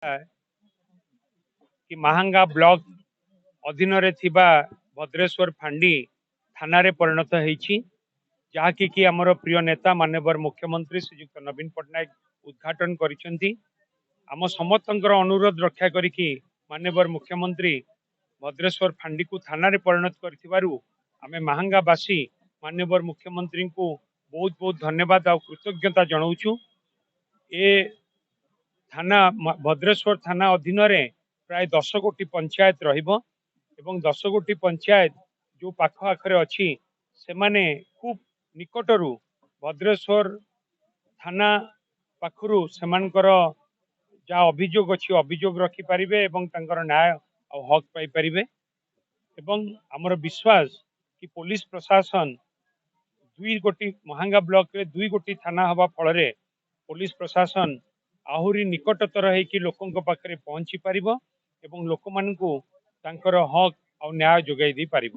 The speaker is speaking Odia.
କି ମାହାଙ୍ଗା ବ୍ଲକ ଅଧୀନରେ ଥିବା ଭଦ୍ରେଶ୍ୱର ଫାଣ୍ଡି ଥାନାରେ ପରିଣତ ହେଇଛି, ଯାହାକି କି ଆମର ପ୍ରିୟ ନେତା ମାନ୍ୟବର ମୁଖ୍ୟମନ୍ତ୍ରୀ ଶ୍ରୀଯୁକ୍ତ ନବୀନ ପଟ୍ଟନାୟକ ଉଦ୍ଘାଟନ କରିଛନ୍ତି। ଆମ ସମସ୍ତଙ୍କର ଅନୁରୋଧ ରକ୍ଷା କରିକି ମାନ୍ୟବର ମୁଖ୍ୟମନ୍ତ୍ରୀ ଭଦ୍ରେଶ୍ୱର ଫାଣ୍ଡିକୁ ଥାନାରେ ପରିଣତ କରିଥିବାରୁ ଆମେ ମାହାଙ୍ଗାବାସୀ ମାନ୍ୟବର ମୁଖ୍ୟମନ୍ତ୍ରୀଙ୍କୁ ବହୁତ ବହୁତ ଧନ୍ୟବାଦ ଆଉ କୃତଜ୍ଞତା ଜଣାଉଛୁ। ଏ ଥାନା, ଭଦ୍ରେଶ୍ୱର ଥାନା ଅଧୀନରେ ପ୍ରାୟ 10 ଗୋଟି ପଞ୍ଚାୟତ ରହିବ ଏବଂ 10 ଗୋଟି ପଞ୍ଚାୟତ ଯେଉଁ ପାଖ ଆଖରେ ଅଛି, ସେମାନେ ଖୁବ୍ ନିକଟରୁ ଭଦ୍ରେଶ୍ୱର ଥାନା ପାଖରୁ ସେମାନଙ୍କର ଯାହା ଅଭିଯୋଗ ଅଛି ଅଭିଯୋଗ ରଖିପାରିବେ ଏବଂ ତାଙ୍କର ନ୍ୟାୟ ଆଉ ହକ୍ ପାଇପାରିବେ। ଏବଂ ଆମର ବିଶ୍ୱାସ କି ପୋଲିସ ପ୍ରଶାସନ 2 ଗୋଟି, ମହାଙ୍ଗା ବ୍ଲକରେ 2 ଗୋଟି ଥାନା ହେବା ଫଳରେ ପୋଲିସ ପ୍ରଶାସନ ଆହୁରି ନିକଟତର ହେଇକି ଲୋକଙ୍କ ପାଖରେ ପହଞ୍ଚି ପାରିବ ଏବଂ ଲୋକମାନଙ୍କୁ ତାଙ୍କର ହକ୍ ଆଉ ନ୍ୟାୟ ଯୋଗାଇ ଦେଇପାରିବ।